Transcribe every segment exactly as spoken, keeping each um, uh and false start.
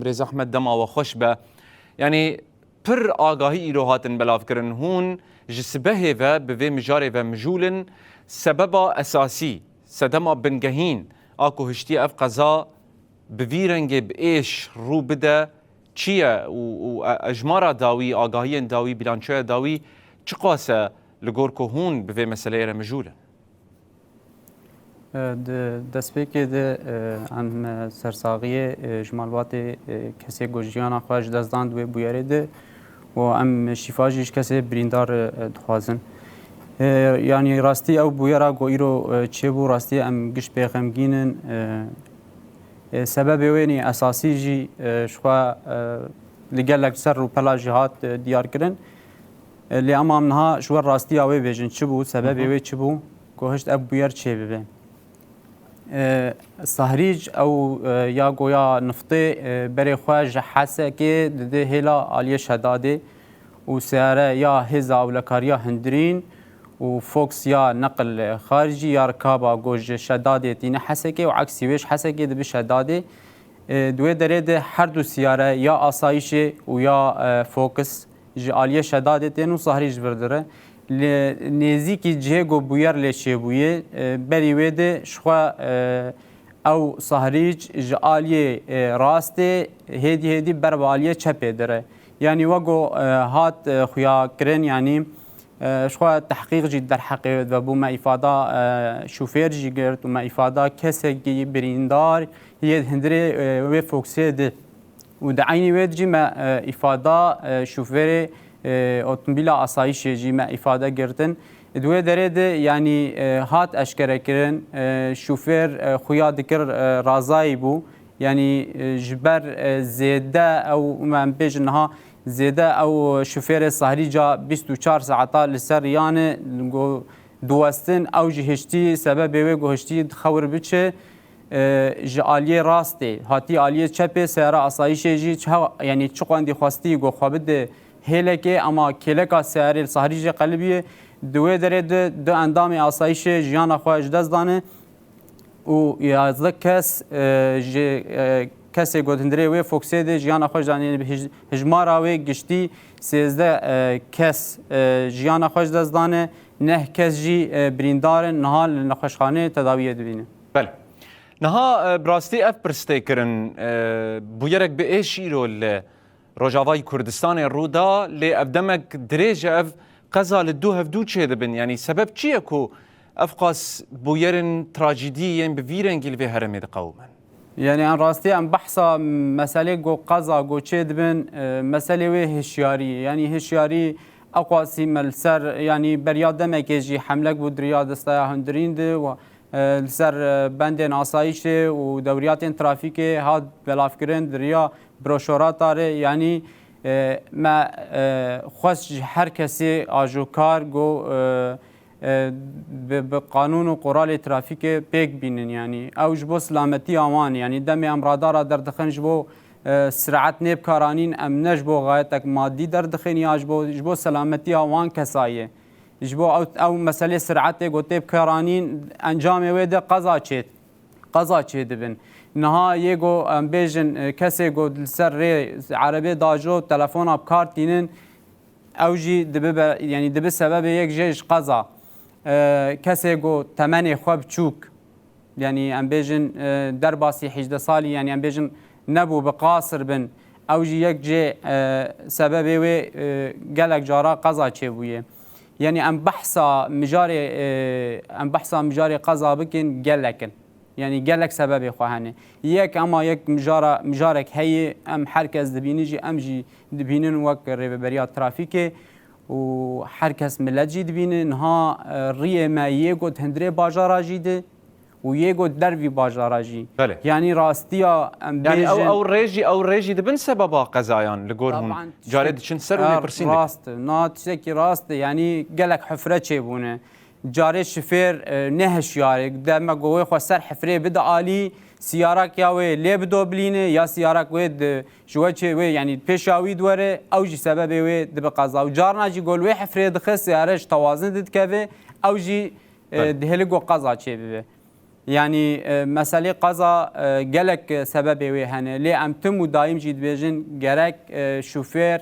Birêz Ahmed, dema we xweş be. Yanî pir agahî îro hatin belavkirin. Hûn ji sibehê ve bi vê mijarê ve mijûl in. Sebeba esasî, sedema bingehîn a ku hiştiye ev qeza bi vî rengê bi êş rû bide çi ye û, û e-, ejmara dawî, agahiyên dawî, bîlançoya dawî çiqas e li gor ku hûn bi vê meseleyê re mijûl in? Di destpêkê de, e, em, e, sersaxiyê, e, ji malbatê, e, kesê ku jiyana xwe ji dest dan di wê bûyerê de û em şîfa jî ji kesê birîndar, e, dixwazin. E, yanî rastî ew bûyera ku îro, e, çêbû, rastî em giş pê xemgîn in. E, e, sebebê wê nî esasî jî, e, ji xwe, e, li gelek ser rûpela jî hat, e, diyar kirin. E, lê ema em niha ji we rastiya wê bêjin çi bû, sebebê Hı hı. wê çi bû, ku hişt ev bûyer çê bibe. E, Sahrîc ew, e, ya goya niftê, e, berê xwe ji Hesekê dide hêla aliyê Şedadê û seyare ya hêza ewlekariya hundirîn û Fox ya neqil xaricî ya rikaba ku ji Şedadê tîne Hesekê û eksî wê ji Hesekê dibi Şedadê. E, di wê derê de her du siyare ya asayîşê û ya, e, Fox ji aliyê Şedadê tên û Sahrîc vir dire. Li nêzîkî cihê ku bûyer lê çêbûye, e, berî wê de ji xwe, e, ew Sahrîc ji aliyê, e, rastê hêdî hêdî ber bi aliyê çepê dire. Yanî wek ku, e, hat, e, xuya kirin, yanî, e, ji xwe tehqîq jî derheqê wê dibe bû me îfada, e, şofêr jî girt û me îfada kesekî birîndar yê hundirê, e, wê Foxê di. Û di eynî wê de jî me, e, îfada, e, şofêrê, e, otomobîla asayîşê jî me îfade girtin. Di wê derê de, yanî, e, hat eşkerekirin, e, şofêr, e, xuya dikir, e, razayî bû. Yanî, e, ji ber, e, zêde ew, em bêjin niha, zêde ew şofêrê Sahrîca bîst û çar saeta li ser yan e, go diwestin, ew jî hiştî, sebebê wê ku hiştî dixewir biçe, e, ji aliyê rastê, hatî aliyê çepê seyara asayîşê jî çi hew-, yanî çi qwendî xwestî ku xwe bide hêlekê, ema kêleka seyarê li Sahrîcê qelibiye. Di wê derê de du endamê asayîşê jiyana xwe ji dest dane û yazdeh kes, e, ji, e, kesê ku di hundirê wê Foxê de jiyana xwe ji dane, yanî bi hij-, hijmara wê giştî sêzdeh, e, kes, e, jiyana xwe ji dest dane, neh kes jî, e, birîndar in, niha li nexweşxaneyê tedawiyê dibînin. Belê. Niha, e, bi rastî ev pirs tê kirin, e, bûyerek bi êş îro li Rojavayê Kurdistanê rû da, lê ev demek dirêj e, ev qeza li dû hevdû çêdibin. Yanî sebeb çi ye ku ev qas bûyerên trajîdî yên bi vî rengî li vê herêmê diqewimin? Yanî em rastî em behsa meselê ku qeza ku çêdibin, e, meselê wê hişyarî ye. Yanî hişyarî ew qasî me li ser, yanî beriya demekê jî hemlek bû di riya destaya hundirîn de û e, li ser, e, bendên asayîşê û dewriyatên trafîkê hat belavkirin di riya broşora tarê. Yanî, e, me, e, xwest ji her kesê ajokar ku, e, e, bi, bi qanûn û qoralê trafîkê pêk bînin. Yanî ew ji bo silametiya wan, yanî demê em radara derdixin ji bo, e, sirat nê bikaranîn, em ne ji bo xayetek madî derdixin ya ji bo, ji bo selametiya wan kesa ye. Ji bo ew, ew meselê siretê ku tê bikaranîn, encamê wê de qeza çê, qeza çê dibin. Niha yê ku em bêjin, e, kesê ku li ser rê erebê dajo telefona bi kar tînin, ew jî dibibe, yanî dibi sebebê yek jê ji qeza. E, kesê ku temenê xwe biçûk, yanî em bêjin, e, derbasî hejdeh salî, yanî em bêjin nebû bi qasir bin, ew jî yek jê, e, sebebê wê, e, gelek cara qeza çêbûye. Yanî em behsa mijarê, e, em behsa mijarê qeza bikin, gelek in. Yanî gelek sebebê xwe hene. Yek, ema yek mijara, mijarek heye, em her kes dibînin jî, em jî dibînin wek rêveberiya trafîkê û her kes, milet jî dibîne. Niha, e, riyê me yê got hundirê bajara jî de û yê got dervî bajara jî. Belê. Yanî rastiya em Yanî ew, bêjin ew rê jî, ew rê jî dibin sebeba qezayan li gor hûn. Taban, Carê tiştek-, diçin ser û ha, lê pirsîn dikin. Rast e. Na tiştekî rast e. Yanî gelek hufre çêbûne. Carê şifêr, e, nehişyarê. Deme ku wê xwe ser hifrê bide alî, siyarak ya wê lê bidobilîne, ya siyarak wê di, ji we çê wê, yanî pêşa wî diwere, ew jî sebebê wê dibe qeza. Û carna jî gol wê hifrê dixe, siyare ji tewazin didikeve, ew jî, e, Belê. dihêle ku qeza çê bibe. Yanî, e, meselê qeza, e, gelek sebebê wê hene. Lê em tim û daîm jî dibêjin gerek, e, şofêr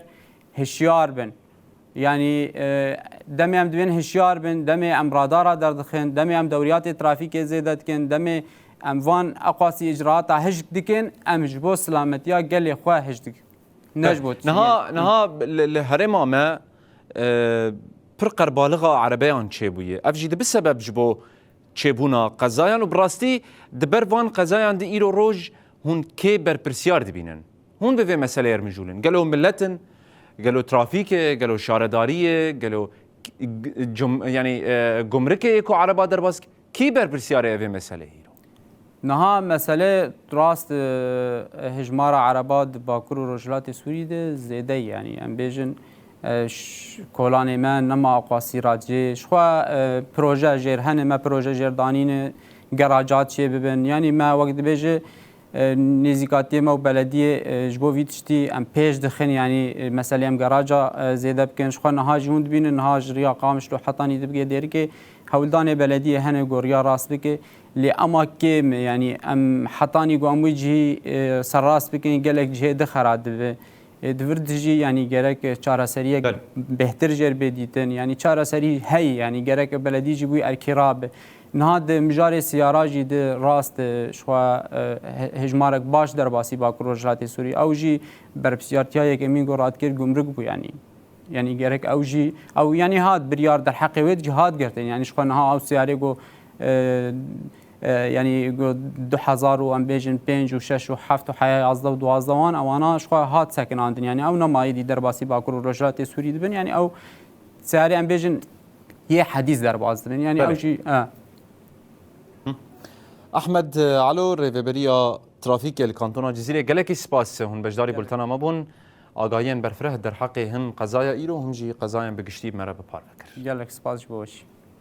hişyar bin. Yanî, e, demê em dibên hişyar bin, demê em radara derdixin, demê em dewriyatê trafîkê zêde dikin, demê em van eqasî îcraata hişk dikin, em ji bo silametiya gelê xwe hişk dikin. Ne ji bo tiştî. Niha, niha li, li herêma me, e, pir qerbalixa erebeyan çêbûye. Ev jî dibe sebeb ji bo çêbûna qezayan û bi rastî di ber van qezayan de îro roj hûn kê berpirsiyar dibînin? Hûn bi vê meseleyê re mijûl in. Gelo milet in? Gelo trafîk e? Gelo şaredarî ye? Gelo g-, g-, cum-, yanî, e, gumrikê ye ku ereba derbas k-, kî berpirsiyar e vê meseleyê îro? Niha mesele rast, e, hijmara ereba di Bakur û Rojhilatê Sûrî de zêde ye. Yanî em bêjin, e, ş-, kolanê me nema aqasî radicê. Ji xwe, e, proje jêr hene, me proje jêr danîne, geracat çê bibin. Yanî me wek dibêje, e, nêzîkatiyê me û belediyê, e, ji bo vî tiştî em pêş dixin, yanî, e, meselê em geraca, e, zêde bikin. Ji xwe niha jî hûn dibînin, niha ji riya Qamişlo hetanî dibike Dêrikê hewldanê belediyê hene ku riya rast bike. Lê ema kêm e, yanî em hetanî ku em wî cihî, e, serrast bikin, gelek cihê di xera dibe. E, di vir dijî, yanî gerek çareseriyek Belê. bêhtir jêr bê dîtin. Yanî çareserî heye, yanî gerek beledî jî wî erkî rabe. Niha di mijarê siyara jî di rast, e, ji xwe, e, he-, hejmarek baş derbasî Bakur Rojhilatê Sûrî. Ew jî berpirsiyartiya yekemîn ku radikir gumruk bû, yanî. Yanî gerek ew jî, ew, yanî hat biryar derheqê wê jî hat girtin. Yanî ji xwe niha ew siyarê ku, e, e, yanî ku du hezar û em bêjin pênc û şeş û heft û heya yazdeh û duwazdeh wan, ewana ji xwe hat sekinandin. Yanî ew nema êdî derbasî Bakur û Rojhilatê Sûrî dibin. Yanî ew siyarê em bêjin yê hedîs derbas dibin. Yanî Belê. ew jî, e. Ehmed Alo, rêveberiya trafîkê li Kantona Cizîrê, gelekî spas hûn beşdarî Gelek. bultena me bûn. Agahiyên berfireh derheqê him qezaya îro, him jî qezayên bi giştî me re bi parve kir. Gelek spas ji bo we jî.